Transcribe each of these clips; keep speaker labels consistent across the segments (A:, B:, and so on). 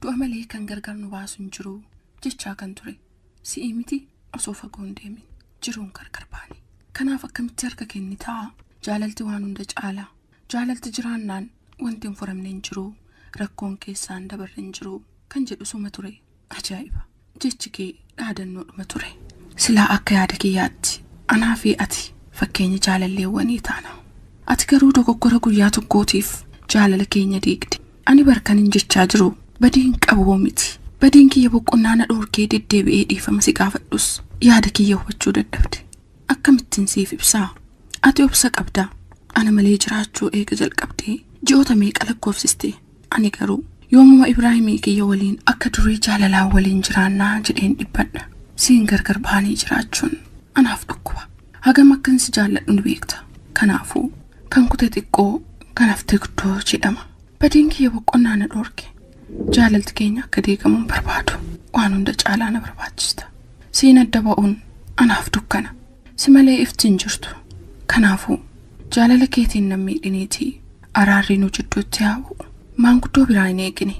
A: Du'a malee kan gargar nu baasu hin jiru jechaa kan ture. Si'ii miti osoo fagoo hin deemin jiruun gargar baane. Kanaaf akkamitti harka kennitaa? Jaalalti waan hunda caala. Jaalalti jiraannaan wanti hin furamne hin jiru. Rakkoon keessaan dabarre hin jiru kan jedhu suma ture. Ajaa'iba! Jechi kee dhaadannoodhuma ture. Silaa akka yaada kiyyaatti anaa fi ati fakkeenya jaalalleewwanii taana. Ati garuu dogoggora guyyaa tokkootiif jaalala keenya diigde. Ani barkanin jechaa jiru badii hin qabu miti. Badiin kiyya boqonnaa na dhoorkee deddeebi'ee dhiifama si gaafadhus yaada kiyya hubachuu dadhabde. Akkamittiin siif ibsaa? Ati obsa qabda. Ana malee jiraachuu eega jalqabdee ji'oota meeqa lakkoofsiste. Ani garuu yoomuma Ibraahimii kiyya waliin akka durii jaalalaan waliin jiraannaa jedheen dhiphadha. Siin gargar bahanii jiraachuun anaaf dhukkuba. Hagam akkan si jaalladhu ni beekta. Kanaafuu kan kute xiqqoo kan hafte guddoo jedhama. Badiin kiyya boqonnaa na dhoorke. Jaalalti keenya akka diigamu hin barbaadu. Waan hunda caalaa na barbaachista. Siin adda ba'uun anaaf dukkana. Si malee ifti hin jirtu. Kanaafuu jaalala keetiin nan miidhiniitii araarri nu jidduutti haa bu'u. Maanguddoo biraa hin eegine.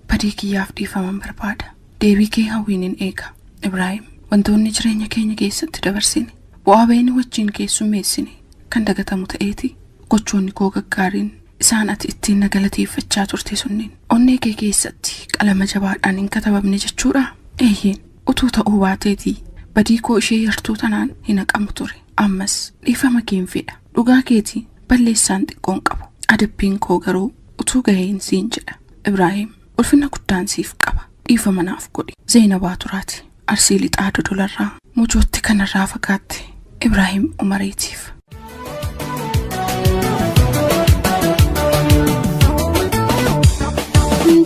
A: Badii kiyyaaf dhiifaman barbaada. Deebii kee hawwiin hin eega. Ibraahim, wantoonni jireenya keenya keessatti dabarsine, bu'aa bayni wajjin keessummeessine kan dagatamu ta'eeti. Gochoonni koo gaggaariin isaan ati ittiin na galateeffachaa turte sunniin onnee kee keessatti qalama jabaadhaan hin katabamne jechuudha. Eeyyeen, utuu ta'uu baateetii badii koo ishee yartuu tanaan hin haqamu ture. Ammas dhiifama keen fedha. Dhugaa keetii balleessaan xiqqoon qabu. Adabbiin koo garuu utuu gaheen siin jedha. Ibraahim, ulfina guddaan siif qaba. Dhiifama naaf godhi. Zeenabaa Turaati. Arsii Lixaa Dodolarraa Mojootti kanarraa fagaatte Ibraahim Umareetiif.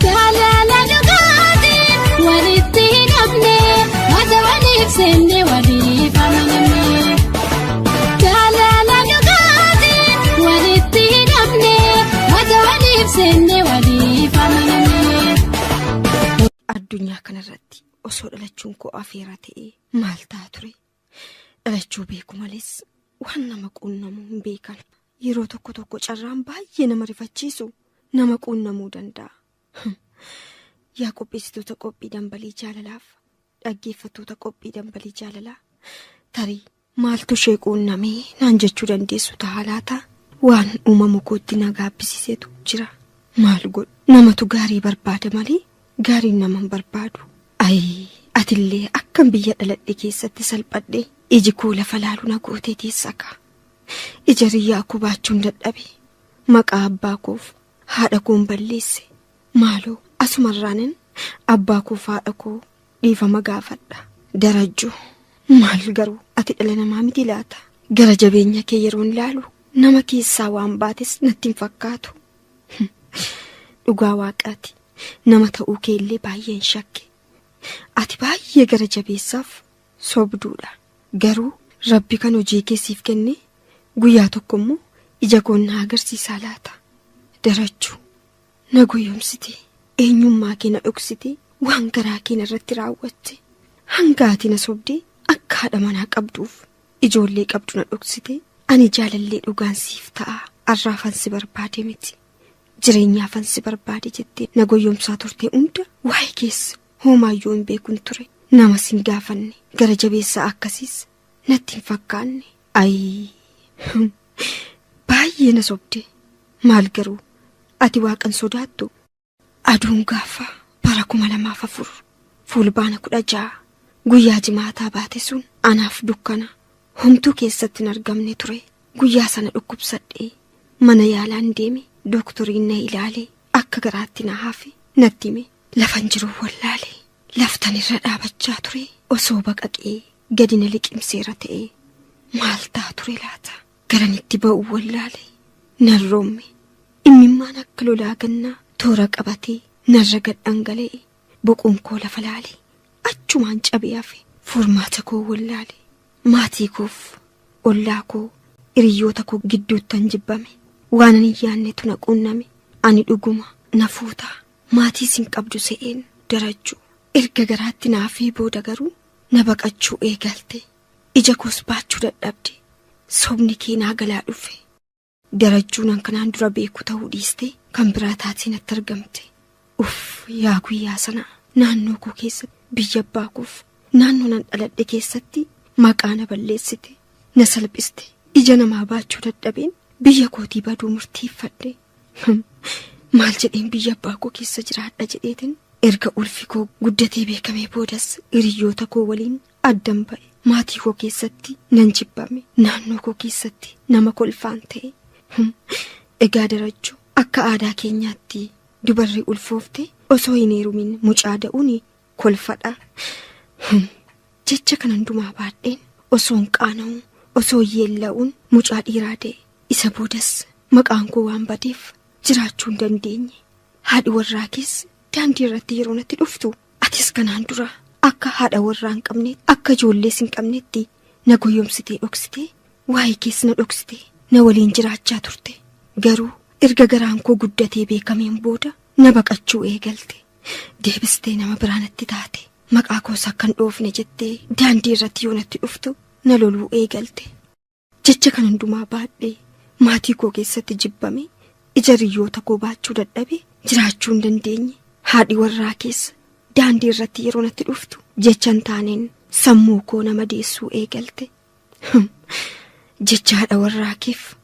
B: Jaalala dhugaatiin walitti hidhamne mata waliif seenne waliif amanamne. Jaalala dhugaatiin walitti hidhamne mata waliif seenne waliif amanamne.
C: Addunyaa kanarratti osoo dhalachuun koo afeera ta'ee maal ta'a ture? Dhalachuu beeku malees waan nama quunnamu hin beekan. Yeroo tokko tokko carraan baay'ee nama rifachiisu nama quunnamuu danda'a. Yaa qopheessitoota qophii dambalii jaalalaaf dhaggeeffattoota qophii dambalii jaalalaa tarii maaltu ishee quunnamee naan jechuu dandeessu ta'a laata? Waan uumamu kootti na gaabbisiisetu jira. Maal godhu? Namatu gaarii barbaada malee gaariin nama hin barbaadu. Ayii atillee akkan biyya dhaladhe keessatti salphadhe iji koo lafa laalu na gootee teessa kaa. Ija riyyaa koo baachuun dadhabe. Maqaa abbaa koof haadha koon balleesse. Maaloo asumarraanin abbaa koof haadha koo dhiifama gaafadha. Darajjuu maal garuu ati dhala namaa miti laata? Gara jabeenya kee yeroon laalu nama keessaa waan baates natti hin fakkaatu. Dhugaa waaqaati nama ta'uu kee illee baay'een shakke. Ati baay'ee gara jabeessaaf sobduudha. Garuu Rabbi kan hojii kee siif kenne guyyaa tokko immoo ija koon na agarsiisaa laata? Darajjuu na goyyomsite, eenyummaa kee na dhoksite, waan garaa kee narratti raawwatte. Hanga ati na sobdee akka haadha manaa qabduuf ijoollee qabdu na dhoksite, ani jaalallee dhugaan siif ta'a arraafan si barbaade miti. Jireenyaafan si barbaade jettee na goyyomsaa turte hunda waa'ee keessa hoomaayyuu hin beekun ture. Nama sin gaafanne gara jabeessaa akkasiis natti hin fakkaanne. Ayii baay'ee na sobde. Maal garuu ati waaqan sodaattu? Aduun gaafa bara 2004 fulbaana 16 guyyaa jimaataa baate sun anaaf dukkana homtuu keessatti hin argamne ture. Guyyaa sana dhukkubsadhee mana yaalaan deeme. Dooktoriin na ilaale akka garaatti na hafe natti hime. Lafan jiru wallaale. Laftan irra dhaabachaa ture osoo baqaqee gadi na liqimseera ta'ee maal ta'a ture laata? Garanitti ba'uu wallaale. Nan roomme. Immimmaan akka lolaa gannaa toora qabatee narra gad dhangala'e. Boquun koo lafa laale. Achumaan cabee hafe. Furmaata koo wallaale. Maatii koof, ollaa koo, hiriyoota koo gidduuttan jibbame. Waanan hin yaannetu na quunname. Ani dhuguma na fuutaa. Maatii sin qabdu se'een Darajjuu. Erga garaatti na hafee booda garuu na baqachuu eegalte. Ija koos baachuu dadhabde. Sobni kee naa galaa dhufe. Darajjuun an kanaan dura beeku ta'uu dhiistee kan biraa taatee natti argamte. Uff! Yaa guyyaa sana naannoo koo keessatti, biyya abbaa koof naannoo nan dhaladhe keessatti maqaa na balleessite, na salphiste. Ija namaa baachuu dadhabeen biyya kootii baduu murteeffadhe. Maal jedheen biyya abbaa koo keessa jiraadha jedheetin erga ulfi koo guddatee beekamee boodas hiriyoota koo waliin addan ba'e. Maatii koo keessatti nan jibbame, naannoo koo keessatti nama kolfaan ta'e. Egaa Darajjuu, akka aadaa keenyaatti dubarri ulfoofte osoo hin heerumin mucaa da'uun kolfadha. Jecha kan hundumaa baadheen osoo hin qaana'u, osoo yeella'uun mucaa dhiiraa da'e. Isa boodas maqaan koo waan badeef jiraachuu hin dandeenye. Haadhi warraa kees daandii irratti yeroo natti dhuftu, atis kanaan dura akka haadha warraa hin qabnetti, akka ijoollees hin qabnetti na goyyomsitee dhoksitee, waa'ee kees na dhoksitee na waliin jiraachaa turte. Garuu erga garaan koo guddatee beekameen booda na baqachuu eegalte. Deebistee nama biraa natti taate. Maqaa koos akka hin dhoofne jettee daandii irratti yoo natti dhuftu na loluu eegalte. Jecha kan hundumaa baadhee maatii koo keessatti jibbame, ija hiriyoota koo baachuu dadhabe, jiraachuu hin dandeenye. Haadhi warraa keessa daandii irratti yeroo natti dhuftu jecha hin taaneen sammuu koo nama deessuu eegalte. Jecha haadha warraa keef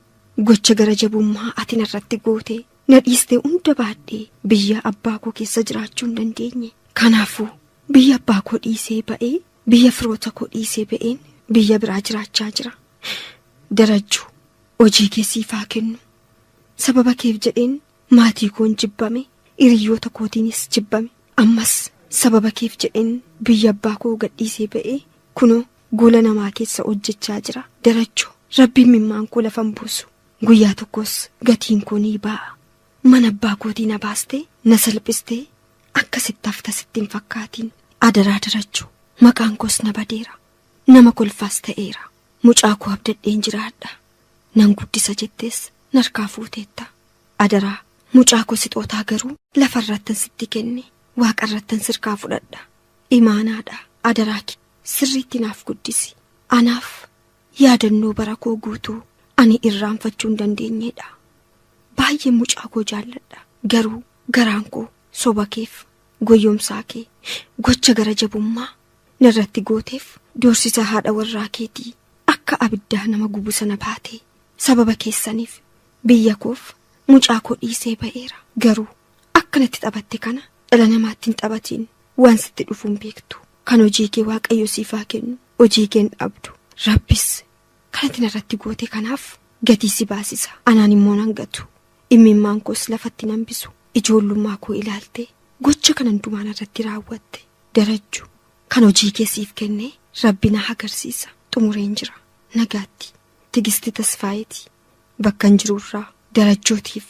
C: gocha gara jabummaa ati narratti goote na dhiistee hunda baadhee biyya abbaa koo keessa jiraachuu hin dandeenye. Kanaafuu biyya abbaa koo dhiisee ba'ee, biyya firoota koo dhiisee ba'een biyya biraa jiraachaa jira. Darajjuu, hojii kee siif haa kennu. Sababa keef jedheen maatii koon jibbame, hiriyoota kootiinis jibbame. Ammas sababa keef jedheen biyya abbaa koo gadhiisee ba'ee kunoo gola namaa keessa hojjechaa jira. Darajjuu, rabbiin mimmaan koo lafan buusu. Guyyaa tokkos gatiin koo ni ba'a. Mana abbaa kootii na baastee na salphistee akkasitti hafta sitti hin fakkaatiin. Adaraa Darajjuu, maqaan koos na badeera. Nama kolfaas ta'eera. Mucaa koo abdadheen jiraadha. Nan guddisa jettees narkaa fuuteetta. Adaraa mucaa koo sixootaa garuu lafarrattan sitti kenne, waaqarrattan sirkaa fudhadha. Imaanaadha, adaraa kee sirriitti naaf guddisi. Anaaf yaadannoo bara koo guutuu ani irraanfachuu hin dandeenyedha. Baay'ee mucaa koo jaalladha. Garuu garaan koo soba keef, goyyomsaa kee, gocha gara jabummaa narratti gooteef doorsisa haadha warraa keetii akka abiddaa nama gubu sana baate. Sababa keessaniif biyya koof mucaa koo dhiisee ba'eera. Garuu akkanatti taphatte kana dhala namaatti hin taphatiin, waan sitti dhufuun beektu. Kan hojii kee Waaqayyo siif haa kennu, hojii kee hin dhabdu. Rabbis kanatti narratti goote kanaaf gatii si baasisa. Anaan immoo nan gatu. Imimmaan koos lafatti nan bisu. Ijoollummaa koo ilaalte gocha kan hundumaa narratti raawwatte. Darajjuu, kan hojii kee siif kenne Rabbi na agarsiisa. Xumureen jira. Nagaatti. Tigisti Tasfaayeeti. Bakka hin jirurraa Darajjootiif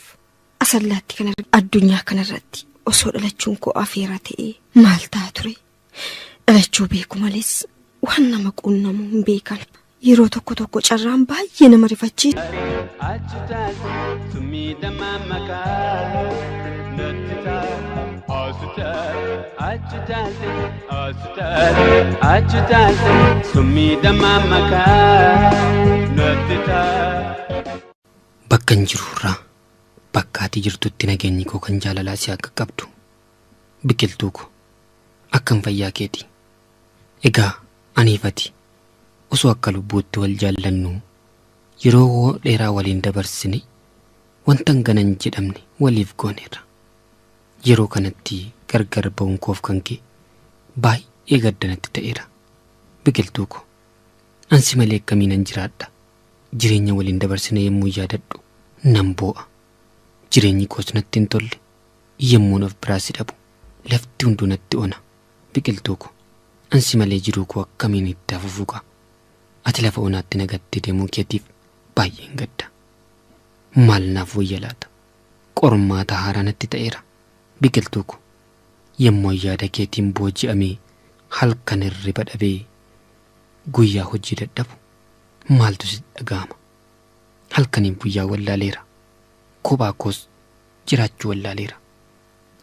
C: Asallaatti kana. Addunyaa kanarratti osoo dhalachuun koo afeera ta'ee maal ta'a ture? Dhalachuu beeku malees waan nama quunnamu hin beekan. Yeroo tokko tokko carraan baay'ee nama rifachiisa.
D: Achi taate summii dammaa makaa natti taate asu taate achi taate asu taate achi taate summii dammaa makaa natti taate.
E: Bakka hin jirurraa bakka ati jirtutti nageenyi koo kan jaalalaa si akka qabdu, biqiltuu ko, akkam fayyaa keeti? Egaa aniif ati osoo akka lubbuutti wal jaallannu yeroo dheeraa waliin dabarsine wanta hangana hin jedhamne waliif gooneerra. Yeroo kanatti gargar ba'uun koof kan kee baay'ee gadda natti ta'eera. Biqiltuu ko, ansi malee akkamiinan jiraadha? Jireenya waliin dabarsine yommuu yaadadhu nan boo'a. Jireenyi koos natti hin tolle. Yommuun of biraa si dhabu lafti hunduu natti ona. Biqiltuu ko, ansi malee jiruu koo akkamiin itti hafuufuqa? Ati lafa onaatti nagattee deemuu keetiif baay'een gadda. Maal naaf wayya laata? Qormaata haaraa natti ta'eera. Biqiltuu ko, yommuu yaada keetiin booji'amee halkan hirriba dhabee guyyaa hojii dadhabu maaltu si dhaga'ama? Halkaniin guyyaa wallaaleera. Kophaa koos jiraachuu wallaaleera.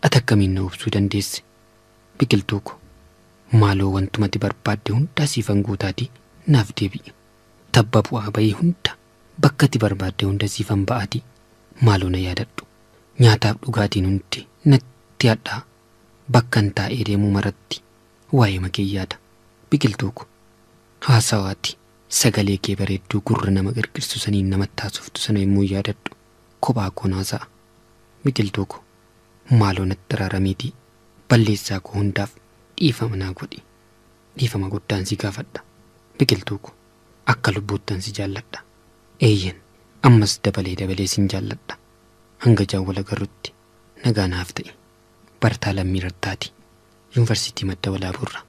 E: Ati akkamiin na obsuu dandeesse? Biqiltuu ko, maaloo wantumati barbaadde hundaa siifan guutaatii naaf deebi'i. Tabba bu'aa bahii hunda, bakka ati barbaadde hunda siifan ba'aatii maaloo na yaadadhu. Nyaataaf dhugaatiin hundi natti hadhaa. Bakkan taa'ee deemuu maratti waa'ee makee yaada. Biqiltuu ko haasawaati sagalee kee bareedduu gurra nama qirqirsu saniin namatti haasoftu sana yommuu yaadadhu kophaa koon haasa'a. Biqiltuu ko maaloo natti araaramiitii balleessaa koo hundaaf dhiifama naa godhi. Dhiifama guddaan si gaafadha. Biqiltuu ko akka lubbuuttan si jaalladha. Eeyyen ammas dabalee dabalee sin jaalladha. Hanga jaawwal agarrutti nagaa naaf ta'i. Barataa Lammii Rattaati. Yuunivarsiitii Madda Walaabuurraa.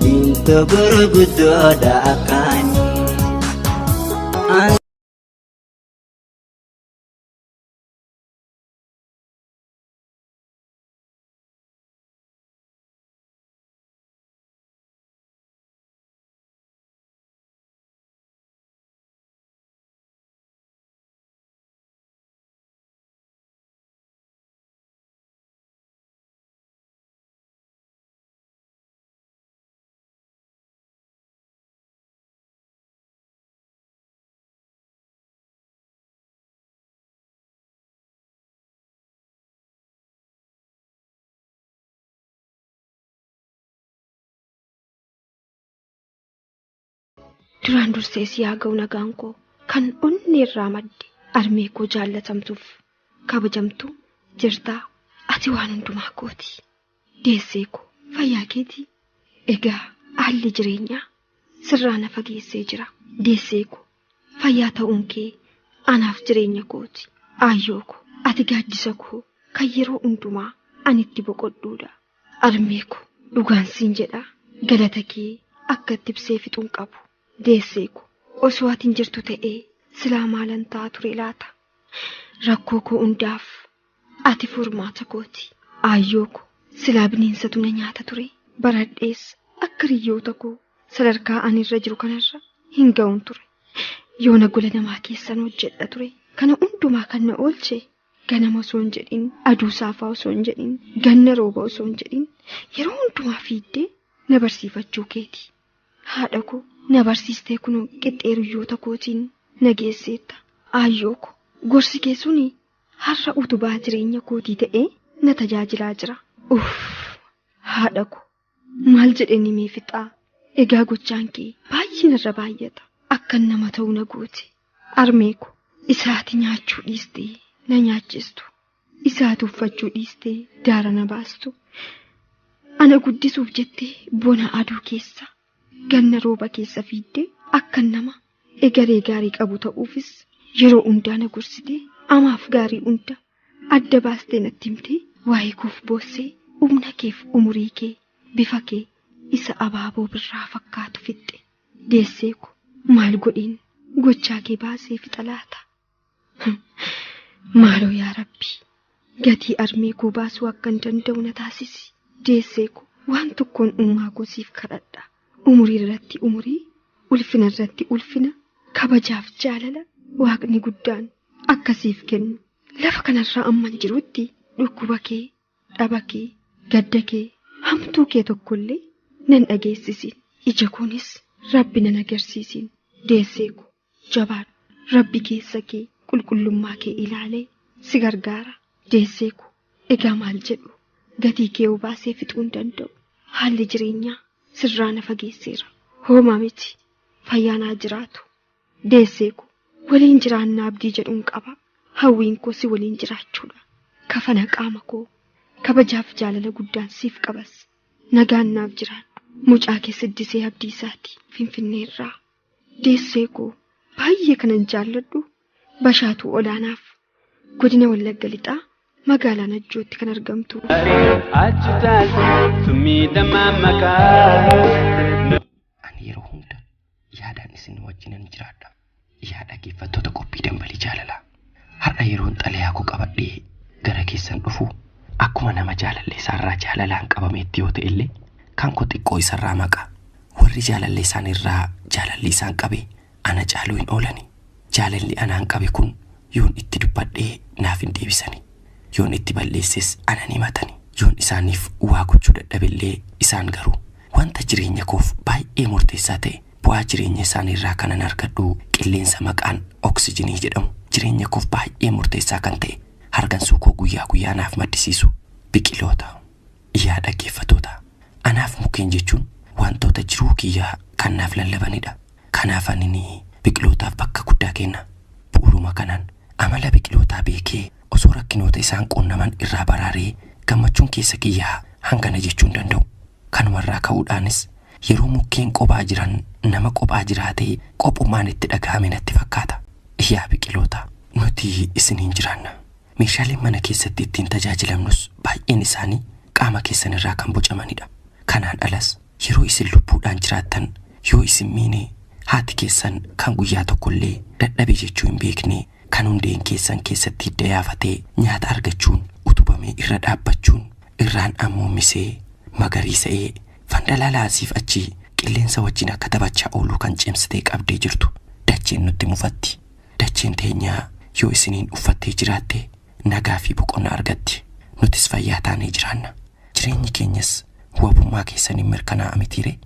F: Diimtuu gurguddoodha akkaanii.
C: Duraan dursee si haa ga'u nagaan koo kan onnee irraa madde armee koo jaallatamtuuf kabajamtu jirtaa ati waan hundumaa kooti. Deessee koo fayyaa keetii. Egaa haalli jireenyaa sirraa na fageessee jira. Deessee koo fayyaa ta'uun kee anaaf jireenya kooti. Aayyoo koo ati gaaddisa koo kan yeroo hundumaa ani itti boqodhuudha. Armee koo dhugaan siin jedha galata kee akka itti ibsee fixuun qabu. Deessee koo osoo ati hin jirtu ta'ee silaa maalan ta'a ture laata? Rakkoo koo hundaaf ati furmaata kooti. Aayyoo koo silaa bineensatu na nyaata ture. Baradhees akka hiriyoota koo sadarkaa ani irra jiru kanarra hin ga'uun ture. Yoona gola namaa keessan hojjedha ture. Kana hundumaa kan na oolche ganama osoo hin jedhin, aduu saafaa osoo hin jedhin, ganna rooba osoo hin jedhin yeroo hundumaa fiiddee na barsiifachuu keeti. Haadha koo na barsiistee kunoo qixxee hiriyoota kootiin na geesseetta. Aayyoo koo gorsi kee suni har'a utubaa jireenya kootii ta'ee na tajaajilaa jira. Uff! Haadha koo maal jedheen himee fixaa? Egaa gochaan kee baay'ee narra baay'ata. Akkan nama ta'u na goote. Armee koo isaati nyaachuu dhiistee na nyaachistu. Isaati uffachuu dhiistee daara na baastu. Ana guddisuuf jettee bona aduu keessa ganna rooba keessa fiiddee akkan nama egaree gaarii qabu ta'uufis yeroo hundaa na gorsitee amaaf gaarii hunda adda baastee natti himtee waa'ee koof boossee humna keef umurii kee bifa kee isa abaaboo birraa fakkaatu fixxe. Deessee ko maal godheen gochaa kee baasee fixa laata? Maaloo yaa Rabbi gatii armee koo baasuu akkan danda'u na taasisi. Deessee ko waan tokkoon uumaa koo siif kadhadha. Umurii irratti umurii, ulfina irratti ulfina, kabajaaf jaalala waaqni guddaan akkasiif kennu. Lafa kanarraa amman jirutti dhukkuba kee, dhaba kee, gadda kee, hamtuu kee tokkollee nan dhageessisin. Ija koonis Rabbi nan agarsiisin. Deessee ko jabaadhu. Rabbi keessa kee qulqullummaa kee ilaalee si gargaara. Deessee ko egaa maal jedhu gatii kee baasee fixuu hin danda'u. Haalli jireenyaa sirraa na fageesseera. Hoomaa miti fayyaa naa jiraatu. Deessee ko waliin jiraannaa abdii jedhuun qaba. Hawwiin koo si waliin jiraachuudha. Kafana qaama koo kabajaaf jaalala guddaan siif qabas. Nagaan naaf jiraadhu. Mucaa kee Siddisee Abdiisaati Finfinneerraa. Deessee koo baay'ee kanan jaalladhu Bashaatuu Olaanaaf godina Wallagga Lixaa magaalaa Najjootti kan argamtu.
D: Achi taalte summii dammaa makaa.
G: Ani yeroo hunda
E: Yaadaan isin wajjinan jiraadha. Yaa dhaggeeffattoota qophii dambalii jaalalaa. Har'a yeroon xalayaa koo qabadhee gara keessan dhufu akkuma nama jaalallee isaarraa jaalalaan qabameetti yoo ta'e illee kan koo xiqqoo isarraa maqa. Warri jaalallee isaaniirraa jaalalli isaan qabe ana caaluu hin oolani. Jaalalli anaan qabe kun yoon itti dubbadhee naaf hin deebisani. Yoon itti balleesses anan himatani. Yoon isaaniif waa gochuu dadhabellee isaan garuu wanta jireenya koof baay'ee murteessaa ta'e bu'aa jireenya isaaniirraa kanan argadhu qilleensa maqaan oksijinii jedhamu jireenya koof baay'ee murteessaa kan ta'e hargansuu koo guyyaa guyyaa naaf maddisiisu biqiloota. Yaa dhaggeeffattoota, anaaf mukkeen jechuun wantoota jiruu kiyyaa kan naaf lallabanidha. Kanaaf ani biqilootaaf bakka guddaa kenna. Bu'uuruma kanaan amala biqilootaa beekee osoo rakkinoota isaan qunnaman irraa baraaree gammachuun keessa kiyyaa hangana jechuu hin danda'u. Kanumarraa ka'uudhaanis yeroo mukkeen qophaa jiran nama qophaa jiraatee qophummaan itti dhagahame natti fakkaata. Yaa biqiloota, nuti isiniin jiraanna. Meeshaaleen mana keessatti ittiin tajaajilamnus baay'een isaanii qaama keessan irraa kan bocamanidha. Kanaan alas yeroo isin lubbuudhaan jiraattan yoo isin miine haati keessan kan guyyaa tokkollee dadhabe jechuu hin beekne kan hundeen keessan keessatti hidda yaafatee nyaata argachuun utubamee irra dhaabbachuun irraan ammoommisee magariisa'ee fandalaalaa asiif achi qilleensa wajjin akka taphachaa ooluu kan cimsitee qabdee jirtu dacheen nutti mufatti. Dacheen teenyaa yoo isiniin uffattee jiraatte nagaa fi boqonnaa argatti. Nutis fayyaa taanee jiraanna. Jireenyi keenyas wabummaa keessaniin mirkanaa'a mitiire.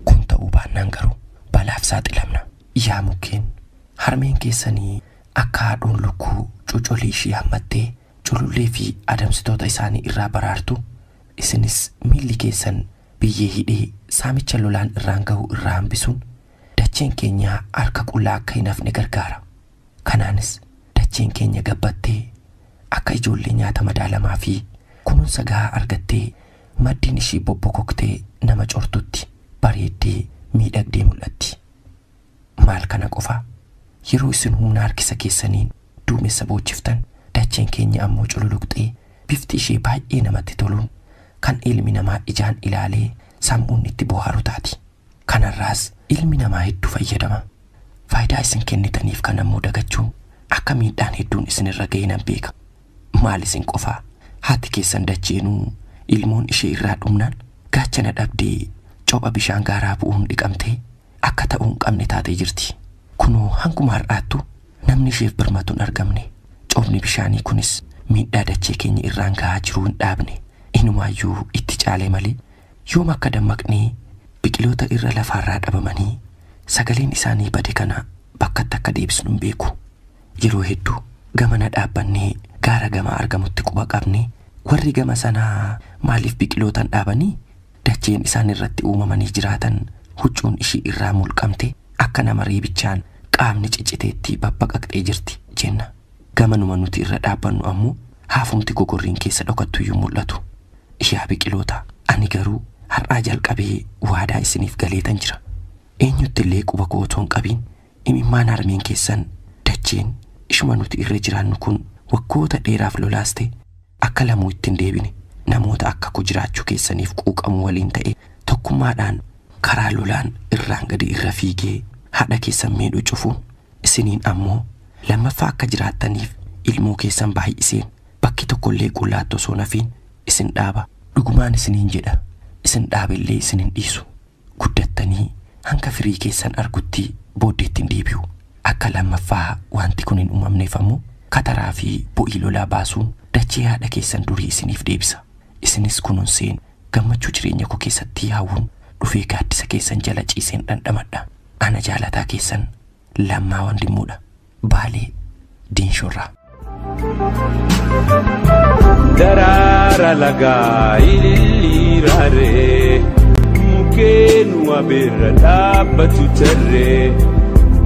E: Kun ta'uu baannaan garuu balaaf saaxilamna. Yaa mukkeen, harmeen keessanii akka haadhoon lukkuu cucolii ishii hammattee culullee fi adamsitoota isaanii irraa baraartu isinis miilli keessan biyyee hidhee saamicha lolaan irraan gahu irraa hambisuun dacheen keenya harka qullaa akka hin hafne gargaara. Kanaanis dacheen keenya gabbattee akka ijoollee nyaata madaalamaa fi kunuunsa gahaa argattee maddiin ishii bobbokoktee nama cortutti bareeddee miidhagdee mul'atti. Maal kana qofaa? Yeroo isin humna harkisa keessaniin duumessa boochiftan dacheen keenya ammoo cululuqxee bifti ishee baay'ee namatti toluun kan ilmi namaa ijaan ilaalee sammuun itti bohaaru taati. Kanarraas ilmi namaa hedduu fayyadama. Faayidaa isin kennitaniif kan ammoo dagachuun akka miidhaan hedduun isinirra ga'e nan beeka. Maal isin qofaa? Haati keessan dacheenuu ilmoon ishee irraa dhumnaan gaachana dhabdee copha bishaan gaaraa bu'uun dhiqamtee akka ta'uu hin qabne taatee jirti. Kunoo hanguma har'aattu namni isheef birmatu hin argamne. Cobni bishaanii kunis miidhaa dachee keenya irraan gahaa jiruu hin dhaabne. Inumaayyuu itti caalee malee yoom akka dammaqnee biqiloota irra lafaarraa dhabamanii sagaleen isaanii bade kana bakkatti akka deebisnu hin beeku. Yeroo hedduu gamana dhaabbannee gaara gama argamutti quba qabne warri gama sanaa maaliif biqilootaan dhaabanii dacheen isaan irratti uumamanii jiraatan huccuun ishii irraa mulqamte akka nama reebichaan qaamni cicciteetti babbaqaqxee jirti jenna. Gamanuma nuti irra dhaabbannu ammoo haafumti gogorriin keessa dhokattuyyuu mul'atu. Yaa biqiloota, ani garuu har'aa jalqabee waadaa isiniif galeetan jira. Eenyutti illee quba koo otoo hin qabiin imimmaan harmeen keessan dacheen ishuma nuti irra jiraannu kun waggoota dheeraaf lolaaste akka lamuu ittiin deebine namoota akka koo jiraachuu keessaniif quuqamu waliin ta'e tokkummaadhaan karaa lolaan irraan gadi irra fiigee haadha keessan miidhu cufuun isiniin ammoo lammaffaa akka jiraattaniif ilmoo keessan baay'iseen bakki tokkollee qullaatti osoo nafiin isin dhaaba. Dhugumaan isiniin jedha, isin dhaabillee isin hin dhiisu. Guddattanii hanga firii keessan argutti booddeetti hin deebi'u. Akka lammaffaa wanti kun hin uumamneef ammoo kataraa fi bo'ii lolaa baasuun dachee haadha keessan durii isiniif deebisa. Isinis kunuunseen gammachuu jireenya koo keessatti hawwuun dhufee gaaddisa keessan jala ciiseen dhandhamadha. Ana jaalataa keessan Lammaa Wandimmuudha. Baalee Diinshorraa.
D: Daraara lagaa ililliiraaree mukkeen wabeerra dhaabbatu tarree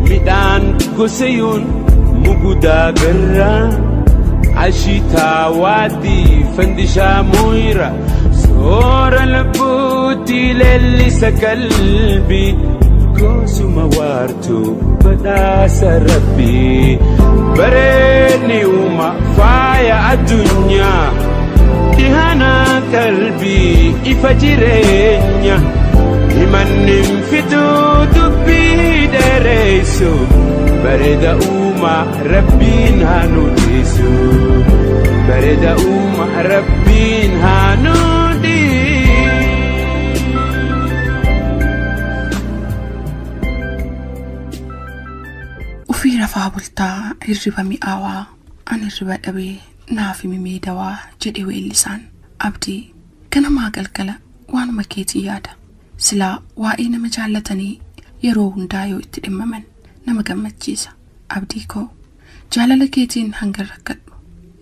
D: midhaan gosayuun mugudaa garraa ashiitaa waadii fandishaa mooyira soora lubbuutti leellisa qalbii gosuma waartuu badhaasa rabbii bareedni uuma faaya addunyaa dhihana qalbii ifa jireenya. Himanni fituu dubbii dheeressu bareeda uumaa rabbiin haa nu dhiisu. Bareeda uumaa rabbiin haa nu dhiisu.
A: Ufii rafaa bultaa hirriba mi'aawaa ani hirriba dhabee naaf himi dawaa jedhe weellisaan. Abdii ganamaa galgala waanuma keetii yaada. Silaa waa'ee nama jaallatanii yeroo hundaa yoo itti dhimmaman nama gammachiisa. Abdii koo jaalala keetiin hanga rakkadhu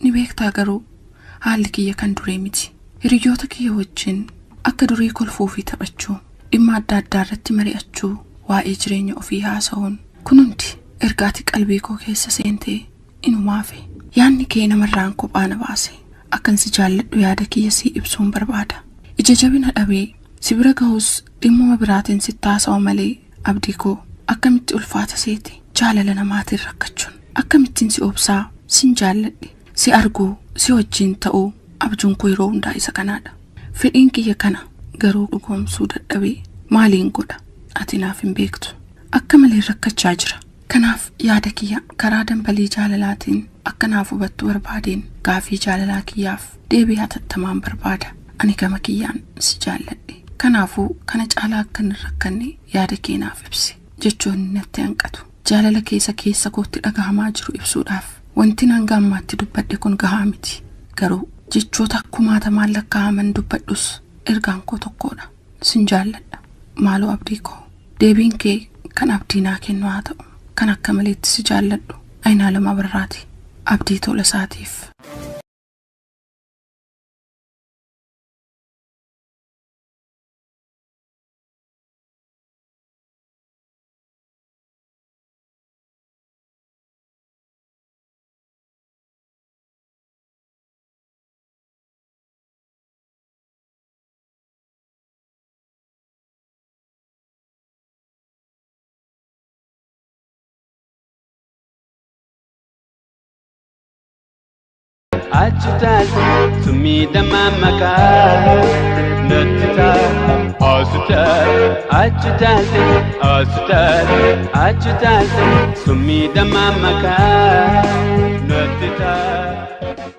A: ni beektaa garuu haalli kiyya kan duree miti. Hiriyoota kiyya wajjin akka durii kolfuu fi taphachuu, dhimma adda addaa irratti mari'achuu, waa'ee jireenya ofii haasa'uun kun hundi erga ati qalbii koo keessa seentee inumaafe. Yaanni kee namarraan kophaa na baase. Akkan si jaalladhu yaada kiyya sii ibsuun barbaada. Ija jabina dhabee si bira ga'us dhimmuma biraatiin sitti haasa'u malee abdii koo akkamitti ulfaata seete jaalala namaatiin rakkachuun akkamittiin si obsaa sin jaalladhe si arguu si wajjin ta'uu abjuun koo yeroo hundaa isa kanaadha. Fedhiin kiyya kana garuu dhugoomsuu dadhabee maaliin godha ati naaf hin beektu. Akka malee rakkachaa jira. Kanaaf yaada kiyya karaa dambalii jaalalaatiin akka naaf hubattu barbaadeen gaafii jaalalaa kiyyaaf deebii hatattamaan barbaada. Ani gama kiyyaan si jaalladhe. Kanaafuu kana caalaa akka hin rakkanne yaada kee naaf ibsi. Jechoonni natti hanqatu. Jaalala keessa keessa kootti dhagahamaa jiru ibsuudhaaf wanti hanga ammaatti dubbadhe kun gahaa miti. Garuu jechoota kumaatamaan lakkaa'aman dubbadhus ergaan koo tokkodha. Sin jaalladha. Maaloo abdii koo. Deebiin kee kan abdii naa kennu haa ta'u. Kan akka maleetti si jaalladhu Ayinaalem Abarraati. Abdii tola isaatiif.
D: Achi taate sumiidhamaa maqaa natti taate asu taate achi taate asu taate achi taate sumiidhamaa maqaa natti taate.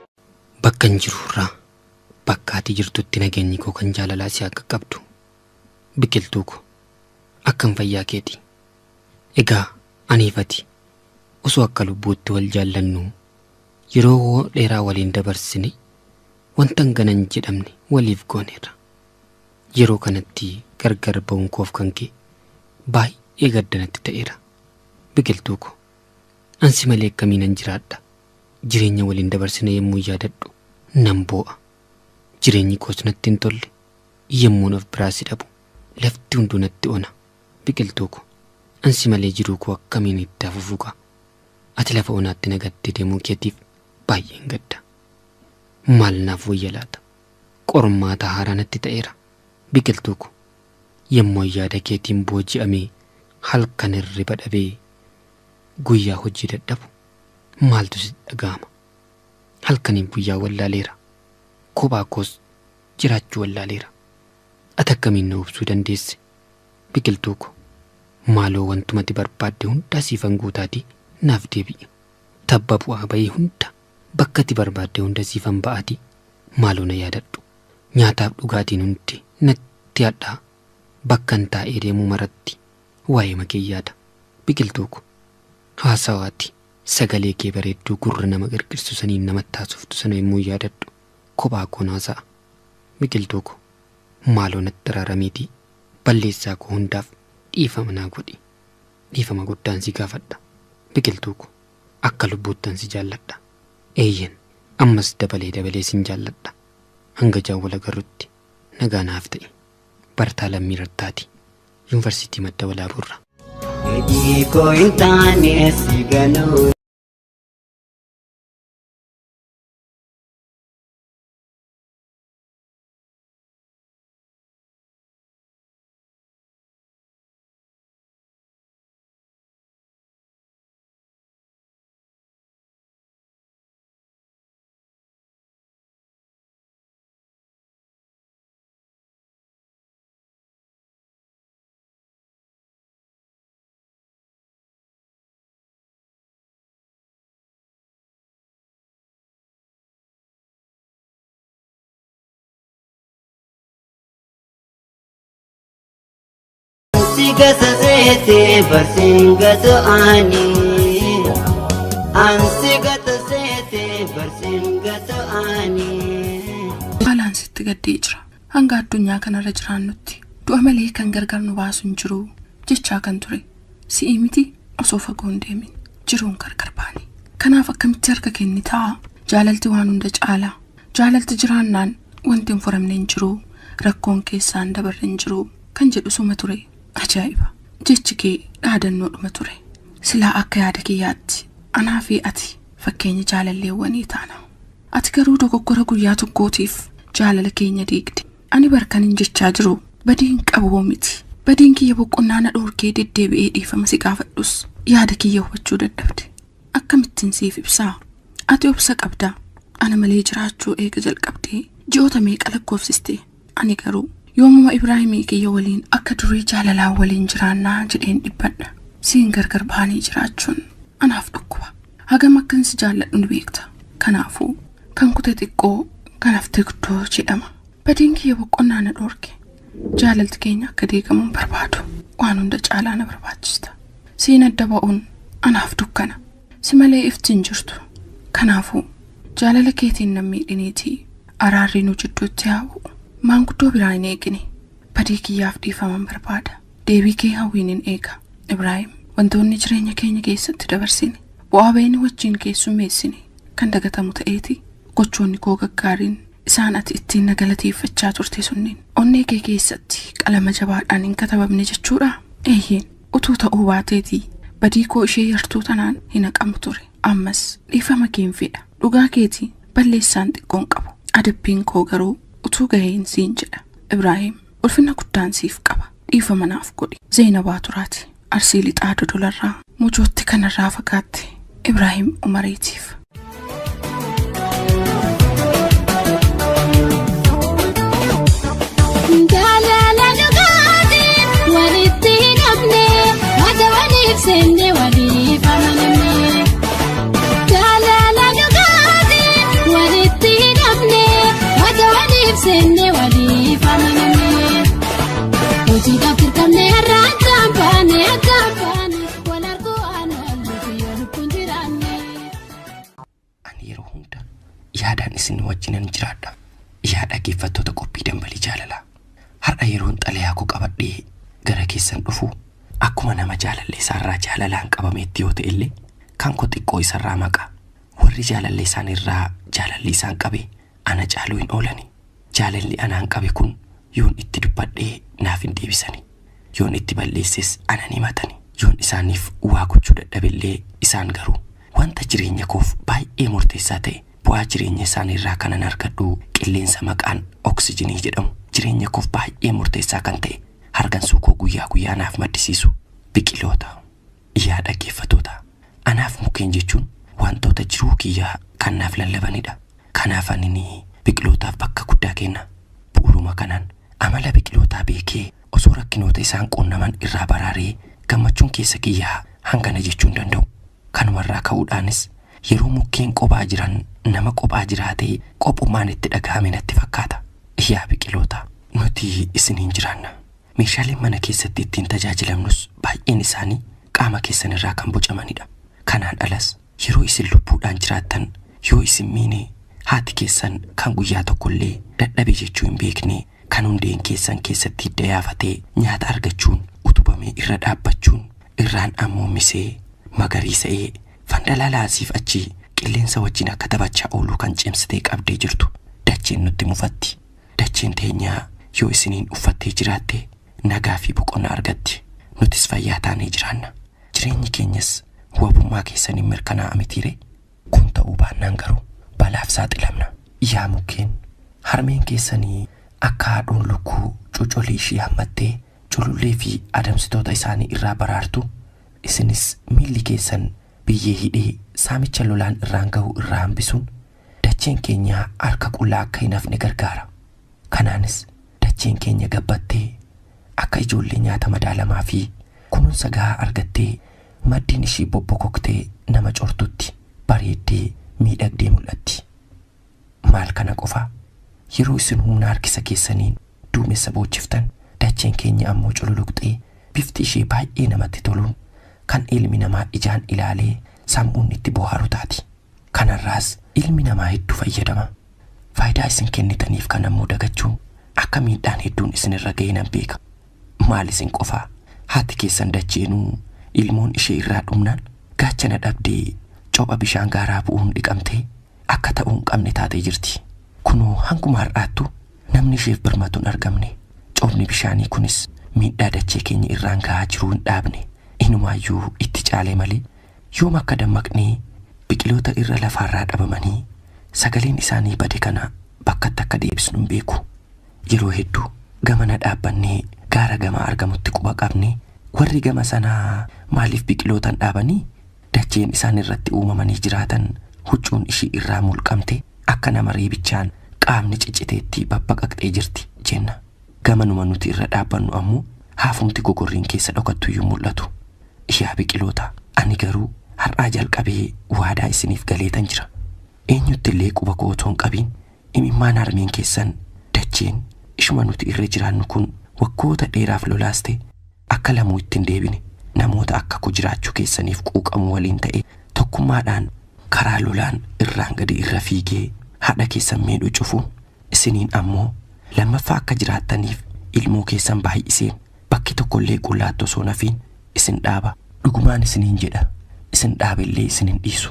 E: Bakka hin jirurraa bakka ati jirtutti nageenyi koo kan jaalalaa si akka qabdu biqiltuu koo akkam fayyaa keeti. Egaa aniifati osoo akka lubbuutti wal jaallannu yeroo dheeraa waliin dabarsine wanta hangana hin jedhamne waliif gooneerra. Yeroo kanatti gargar ba'uun koof kan kee baay'ee gaddanatti ta'eera. Biqiltuu koo ansi malee akkamiin nan jiraadha. Jireenya waliin dabarsine yommuu yaadadhu nan boo'a. Jireenyi koos natti hin tolle. Yemmuun of biraa si dhabu lafti hunduu natti ona. Biqiltuu koo ansi malee jiruu koo akkamiin itti hafuufuqa. Ati lafa onaatti nagattee deemuu keetiif baay'een gadda. Maal naaf wayya laata? Qormaata haaraa natti ta'eera. Biqiltuu koo yemmuu yaada keetiin booji'amee halkan hirriba dhabee guyyaa hojii dadhabu maaltu si dhaga'ama? Halkaniin guyyaa wallaaleera. Kophaa koos jiraachuu wallaaleera. Ati akkamiin na obsuu dandeesse? Biqiltuu koo maaloo wantumati barbaadde hundaa siifan guutaatii naaf deebi'i. Tabba bu'aa bahii hunda bakka ati barbaadde hunda siifan ba'aatii maaloo na yaadadhu. Nyaataaf dhugaatiin hundi natti hadhaa. Bakkan taa'ee deemuu maratti waa'ee makee yaada. Biqiltuu koo haasawaati sagalee kee bareedduu gurra nama girgirsu saniin namatti haasoftu sana yommuu yaadadhu kophaa koon haasa'a. Biqiltuu koo maaloo natti araaramiitii balleessaa koo hundaaf dhiifama naa godhi. Dhiifama guddaan si gaafadha. Biqiltuu koo akka lubbuuttan si jaalladha. Eeyyen ammas dabalee dabalee sin jaalladha. Hanga jaawwala garrutti nagaa naaf ta'e. Bartaa Lammii Rattaati. Yuunivarsiitii Madda Walaabuurraa.
F: Fedhii koo hin taane si ganuu. Ansi gata seete barsiin gata ani. Ansi gata seete barsiin gata ani.
A: Haalaan sitti gaddee jira. Hanga addunyaa kanarra jiraannutti du'a malee kan gargar nu baasu hin jiru jechaa kan ture. Si'ii miti osoo fagoo hin deemin jiruun gargar baane. Kanaaf akkamitti harka kennitaa? Jaalalti waan hunda caalaa. Jaalalti jiraannaan wanti hin furamne hin jiru. Rakkoon keessaan dabarre hin jiru kan jedhu suma ture. Ajaa'iba! Jechi kee dhaadannoodhuma ture. Silaa akka yaada kiyyaatti anaa fi ati fakkeenya jaalalleewwanii taana. Ati garuu dogoggora guyyaa tokkootiif jaalala keenya diigde. Ani barkanin jechaa jiru badii hin qabu miti. Badiin kiyya boqonnaa na dhoorkee deddeebi'ee dhiifama si gaafadhus yaada kiyya hubachuu dadhabde. Akkamittiin siif ibsaa? Ati obsa qabda. Ana malee jiraachuu eega jalqabdee ji'oota meeqa lakkoofsiste. Ani garuu yoomuma Ibraahimii kiyya waliin akka durii jaalalaan waliin jiraannaa jedheen dhibbadha. Siin gargar baanii jiraachuun anaaf dhukkuba. Hagam akkan si jaalladhu ni beekta. Kanaafuu kan kute xiqqoo kan hafte guddoo jedhama. Badiin kiyya boqonnaa na dhoorke. Jaalalti keenya akka diigamu hin barbaadu. Waan hunda caalaa na barbaachista. Siin adda ba'uun anaaf dukkana. Si malee ifti hin jirtu. Kanaafuu jaalala keetiin nan miidhiniitii araarri nu jidduutti haa bu'u. Maanguddoo biraa hin eegine. Badii kiyyaaf dhiifaman barbaada. Deebii kee hawwiin hin eega. Ibraahim, wantoonni jireenya keenya keessatti dabarsine, bu'aa bayni wajjin keessummeessine kan dagatamu ta'eeti. Gochoonni koo gaggaariin isaan ati ittiin na galateeffachaa turte sunniin onnee kee keessatti qalama jabaadhaan hin katabamne jechuudha. Eeyyeen, utuu ta'uu baateetii badii koo ishee yartuu tanaan hin haqamu ture. Ammas dhiifama keen fedha. Dhugaa keetii balleessaan xiqqoon qabu. Adabbiin koo garuu utuu gaheen siin jedha. Ibraahim, ulfina guddaan siif qaba. Dhiifama naaf godhi. Zeenabaa Turaati. Arsii Lixaa Dodolarraa mujootti kanarraa fagaatte Ibraahim Umareetiif.
B: Jaalala dhugaatiin walitti hidhamne wanta waliif seenne waliif amanamne. Jaalala dhugaatiin walitti hidhamne wanta waliif seenne waliif amanamne. Hojiidhaaf dirqamne har'a addaan baane addaan baane wal arguu waan oolluuf yoo lubbuun jiraanne.
G: Ani yeroo hunda yaadaan isin wajjinan jiraadha. Yaa dhaggeeffattoota qophii dambalii jaalalaa. Har'a yeroon xalayaa koo qabadhee gara keessan dhufu akkuma nama jaalallee isaarraa jaalalaan qabameetti yoo ta'e illee kan koo xiqqoo isarraa maqa. Warri jaalallee isaaniirraa jaalalli isaan qabe ana caaluu hin oolani. Jaalalli anaan qabe kun yoon itti dubbadhee naaf hin deebisani. Yoon itti balleesses anan himatani. Yoon isaaniif waa gochuu dadhabellee isaan garuu wanta jireenya koof baay'ee murteessaa ta'e bu'aa jireenya isaaniirraa kanan argadhu qilleensa maqaan oksijinii jedhamu jireenya koof baay'ee murteessaa kan ta'e hargansuu koo guyyaa guyyaa naaf maddisiisu biqiloota. Yaa dhaggeeffattoota, anaaf mukkeen jechuun wantoota jiruu kiyyaa kan naaf lallabanidha. Kanaaf ani biqilootaaf bakka guddaa kenna. Bu'uuruma kanaan amala biqilootaa beekee osoo rakkinoota isaan qunnaman irraa baraaree gammachuun keessa kiyyaa hangana jechuu hin danda'u. Kanumarraa ka'uudhaanis yeroo mukkeen qophaa jiran nama qophaa jiraatee qophummaan itti dhagahame natti fakkaata. Yaa biqiloota, nuti isiniin jiraanna. Meeshaaleen mana keessatti ittiin tajaajilamnus baay'een isaanii qaama keessan irraa kan bocamanidha. Kanaan alas yeroo isin lubbuudhaan jiraattan yoo isin miine haati keessan kan guyyaa tokkollee dadhabe jechuu hin beekne kan hundeen keessan keessatti hidda yaafatee nyaata argachuun utubamee irra dhaabbachuun irraan ammoo misee magariisa'ee fandalaalaa asiif achi qilleensa wajjin akka taphachaa ooluu kan cimsitee qabdee jirtu dacheen nutti mufatti. Dacheen teenyaa yoo isiniin uffattee jiraatte nagaa fi boqonnaa argatti. Nutis fayyaa taanee jiraanna. Jireenyi keenyas wabummaa keessaniin mirkanaa'a mitiiree? Kun ta'uu baannaan garuu balaaf saaxilamna. Yaa mukkeen, harmeen keessanii akka haadhoon lukkuu cocolii ishii hammattee culullee fi adamsitoota isaanii irraa baraartu, isinis miilli keessan biyyee hidhee saamicha lolaan irraan gahu irraa hambisuun dacheen keenya harka qullaa akka hin hafne gargaara. Kanaanis dacheen keenya gabbattee akka ijoollee nyaata madaalamaa fi kunuunsa gahaa argattee maddiin ishii bobbokoktee nama cortutti bareeddee miidhagdee mul'atti. Maal kana qofaa? Yeroo isin humna harkisa keessaniin duumessa boochiftan dacheen keenya ammoo cululuqxee Bifti ishee baay'ee namatti toluun kan ilmi namaa ijaan ilaalee sammuun itti bohaaru taati. Kanarraas ilmi namaa hedduu fayyadama. Faayidaa isin kennitaniif kan ammoo dagachuun akka miidhaan hedduun isinirra ga'e nan beeka. Maal isin qofaa haati keessan dacheenuu ilmoon ishee irraa dhumnaan gaachana dhabdee copha bishaan gaaraa bu'uun dhiqamtee akka ta'uu hin qabne taatee jirti. Kunoo hanguma har'aattu namni isheef birmatu hin argamne. Cophni bishaanii kunis miidhaa dachee keenya irraan gahaa jiruu hin dhaabne. Inumaayyuu itti caalee malee yoom akka dammaqnee biqiloota irra lafaarraa dhabamanii sagaleen isaanii bade kana bakkatti akka deebisnu hin beeku. Yeroo hedduu gamana dhaabbannee gaara gamaa argamutti quba qabne warri gama sanaa maaliif biqilootan dhaabanii dacheen isaan irratti uumamanii jiraatan huccuun ishii irraa mulqamte akka nama reebichaan qaamni cicciteetti babbaqaqxee jirti jenna. Gamanuma nuti irra dhaabbannu ammoo haafumti gogorriin keessa dhokattuyyuu mul'atu. Yaa biqiloota, ani garuu har'aa jalqabee waadaa isiniif galeetan jira. Eenyutti illee quba koo otoo hin qabiin imimmaan harmeen keessan dacheen ishuma nuti irra jiraannu kun waggoota dheeraaf lolaaste akka lamuu ittiin deebine namoota akka koo jiraachuu keessaniif quuqamu waliin ta'e tokkummaadhaan karaa lolaan irraan gadi irra fiigee haadha keessan miidhu cufuun isiniin ammoo lammaffaa akka jiraattaniif ilmoo keessan baay'iseen bakki tokkollee qullaatti osoo nafiin isin dhaaba. Dhugumaan isiniin jedha, isin dhaabillee isin hin dhiisu.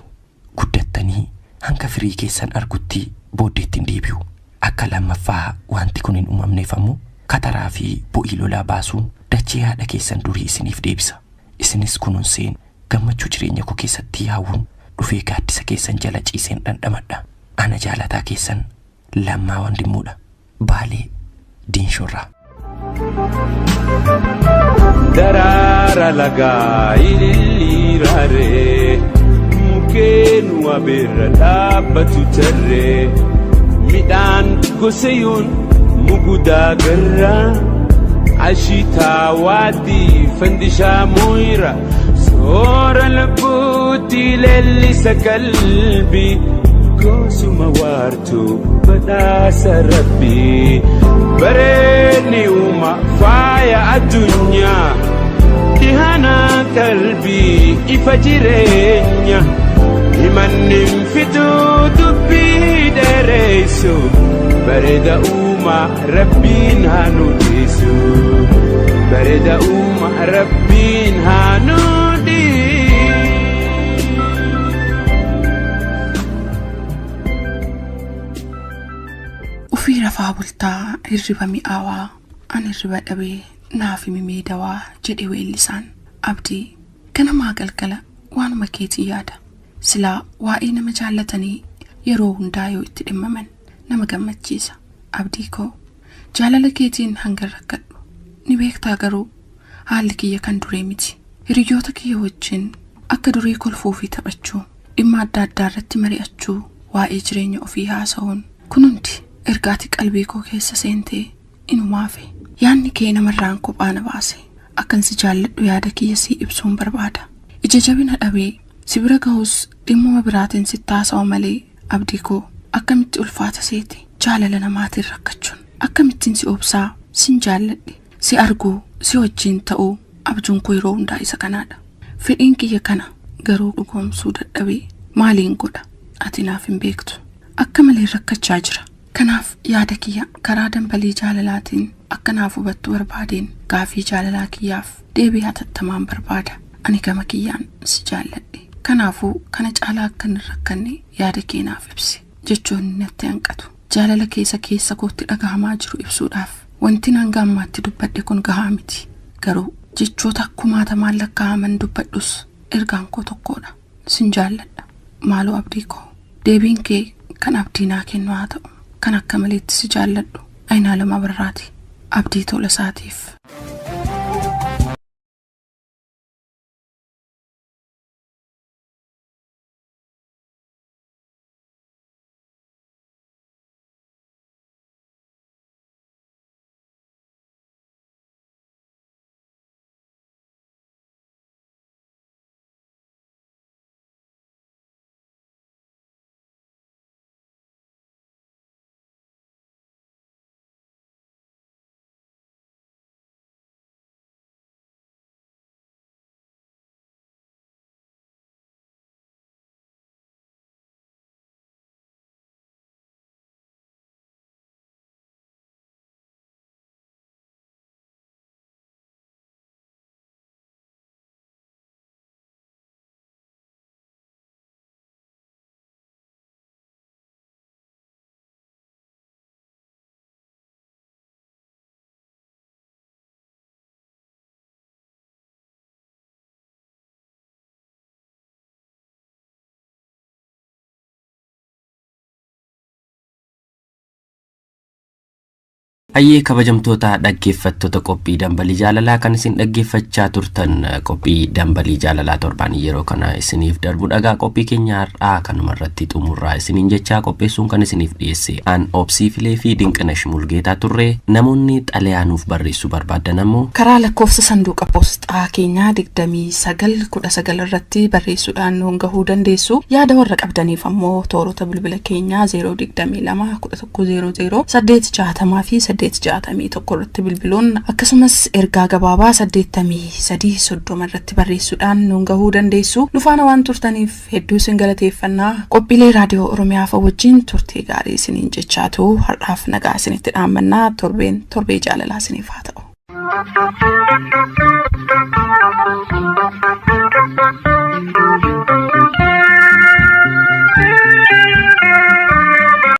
G: Guddattanii hanga firii keessan argutti booddeetti hin deebi'u. Akka lammaffaa wanti kun hin uumamneef ammoo kataraa fi bu'ii lolaa baasuun dachee haadha keessan durii isiniif deebisa. Isinis kunuunseen gammachuu jireenya koo keessatti hawwuun dhufee gaaddisa keessan jala ciiseen dhandhamadha. Ana jaalataa keessan Lammaa Wandimmuudha. Baalee Diinshorraa.
D: Daraara lagaa ililliiraaree mukkeen wabeerra dhaabbatu tarree midhaan gosayoon mugudaa garraa ashiitaa waadii fandishaa mooyira soora lubbuutti leellisa qalbii gosuma waartuu badhaasa rabbii bareedni uuma faaya addunyaa dhihana qalbii ifa jireenya himanni fituu dubbii dheereysu bareeda uuma rabbiin haa nu dhiisu bareeda uuma rabbiin haa nu dhiisu.
A: Ufii rafaa bultaa hirriba mi'aawaa ani hirriba dhabee naaf himi dawaa jedhe weellisaan. Abdii ganamaa galgala waanuma keetii yaada. Silaa waa'ee nama jaallatanii yeroo hundaa yoo itti dhimmaman nama gammachiisa. Abdii koo jaalala keetiin hanga rakkadhu ni beektaa, garuu haalli kiyya kan duree miti. Hiriyoota kiyya wajjin akka durii kolfuu fi taphachuu, dhimma adda addaa irratti mari'achuu, waa'ee jireenya ofii haasa'uun kun hundi ergaati qalbii koo keessa seentee inumaafe. Yaanni kee namarraan kophaa na baase. Akkan si jaalladhu yaada kiyya sii ibsuun barbaada. Ija jabina dhabee si bira ga'us dhimmuma biraatiin sitti haasa'u malee abdii koo akkamitti ulfaata seete jaalala namaatiin rakkachuun akkamittiin si obsaa sin jaalladhe si arguu si wajjin ta'uu abjuun koo yeroo hundaa isa kanaadha. Fedhiin kiyya kana garuu dhugoomsuu dadhabee maaliin godha ati naaf hin beektu. Akka malee rakkachaa jira. Kanaaf yaada kiyya karaa dambalii jaalalaatiin akka naaf hubattu barbaadeen gaafii jaalalaa kiyyaaf deebii hatattamaan barbaada. Ani gama kiyyaan si jaalladhe. Kanaafuu kana caalaa akka hin rakkanne yaada kee naaf ibsi. Jechoonni natti hanqatu. Jaalala keessa keessa kootti dhagahamaa jiru ibsuudhaaf wanti hanga ammaatti dubbadhe kun gahaa miti. Garuu jechoota kumaatamaan lakkaa'aman dubbadhus ergaan koo tokkodha. Sin jaalladha. Maaloo abdii koo deebiin kee kan abdii naa kennu haa ta'u. Kan akka maleetti si jaalladhu Ayinaalem Abarraati. Abdii tola isaatiif.
G: Hayyee, kabajamtoota dhaggeeffattoota qophii Dambalii Jaalalaa, kan isin dhaggeeffachaa turtan qophii Dambalii Jaalalaa torbaan yeroo kana isiniif darbu dhagaa. Qophii keenya har'aa kanuma irratti xumurraa isiniin jechaa, qopheessuun kan isiniif dhiyeesse aan Obsii Filee fi Dinqinash Mulgeetaa turre. Namoonni xalayaa nuuf barreessuu barbaadan ammoo
A: karaa lakkoofsa sanduuqa poostaa keenyaa 2919 irratti barreessuudhaan nuun gahuu dandeessu. Yaada warra qabdaniif ammoo toorota bilbila keenyaa 022 1100 860 fi 861 irratti bilbiluun, akkasumas ergaa gabaabaa 8330 irratti barreessuudhaan nuun gahuu dandeessu. Nu faana waan turtaniif hedduu isin galateeffannaa. Qophiilee Raadiyoo Oromiyaa fa wajjin turtii gaarii isiniin jechaatu har'aaf nagaa isinitti dhaammannaa. Torbeen torbee jaalalaa isiniif haa ta'u.